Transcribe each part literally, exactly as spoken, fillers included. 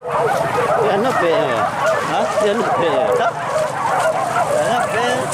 Ya, no pe. Ha? Ya, no pe. Ya, no pe.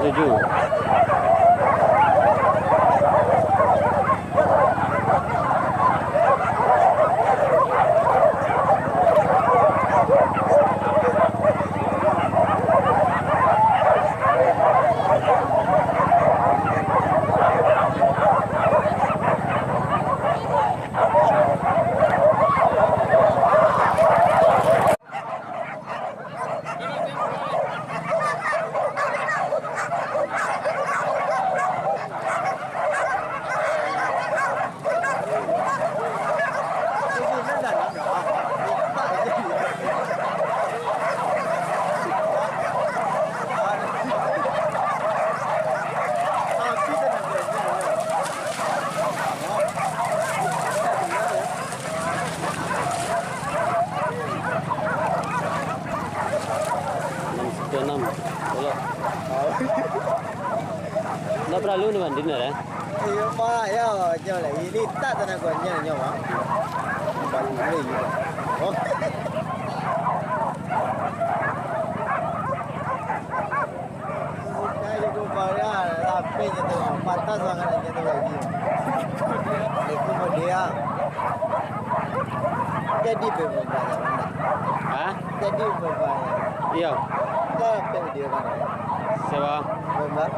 Tujuh. Enam satu enam. Tolak. Ndak paralu ni banding dah, eh? Iyo, Pak, yo, nyo lah. Ini tak tanah gua nyo, nyo, Pak. Baru mulai juga. Oh. Bukan itu, Pak, ya. Lapeh je tu. Patah sangat je tu lagi. Itu model. Jadi berubah. Hah? Jadi berubah. Iyo. Lapeh dia kan. Siapa? Berubah.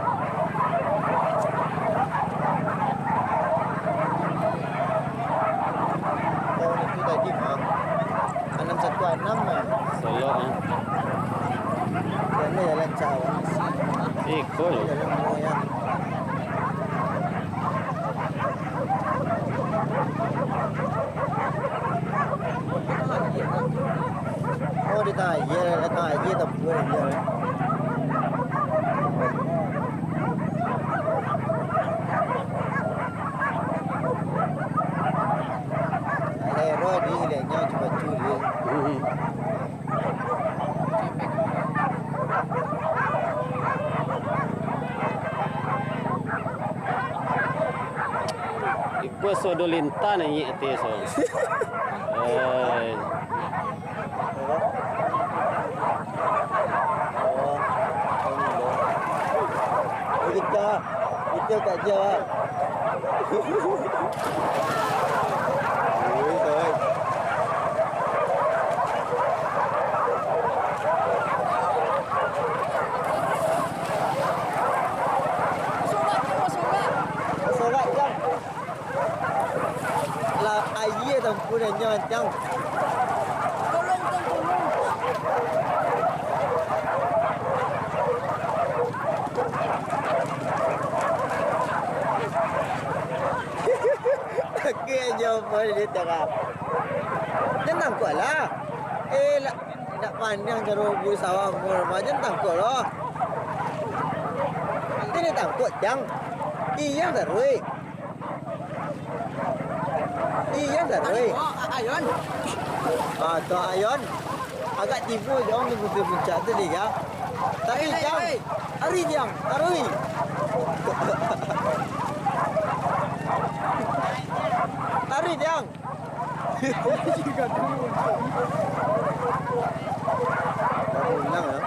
Tahun itu tadi, Bang. Anam satu anam, eh. Solok, eh. Jalan, jalan cawang. Iko, yo. Jalan moyang. Oh, di tangah aia, di tangah aia, tapi dia. Ero di hileknyo cuba curi. Iko sodo lintah naiak ateh so. Eh. Kita, kita kat jauh, ah. Ui, kawan. Sorak, Cang, sorak. Sorak, Cang. Lah, aia tampun anyo, Cang. Tolong, Cang, tolong. Oke, aja apa dia cakap. Jan tangkuak lah. Eh, lah, nak pandang caro buri sawah, umur mah, jan tangkuak lah. Nanti dia tangkuak, Cang. Iya, taruih. Iya, taruih. Ayon. Ah, tu Ayon. Agak tibo jauh ni putih puncak tu dia, ya. Tapi, Cang, ari, Cang, taruih. Ari, Cang. Baru ulang, ya.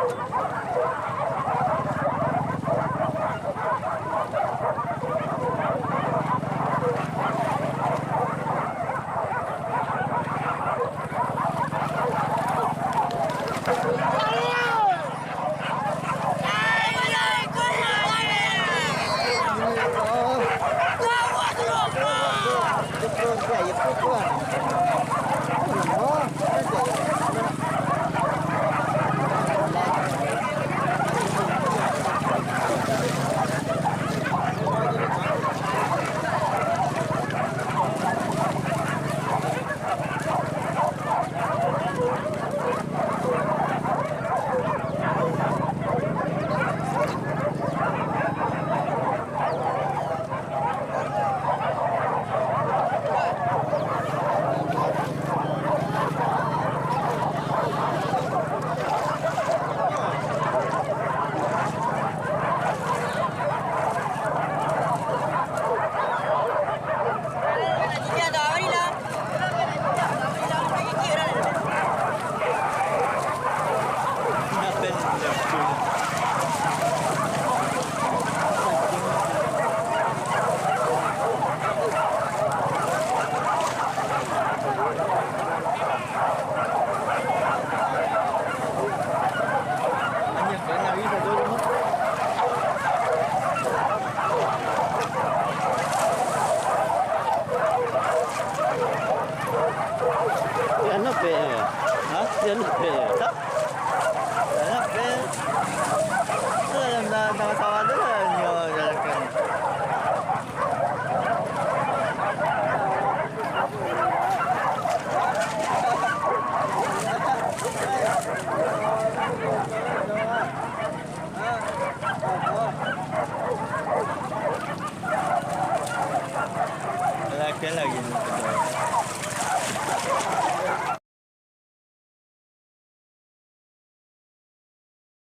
Kan lagi.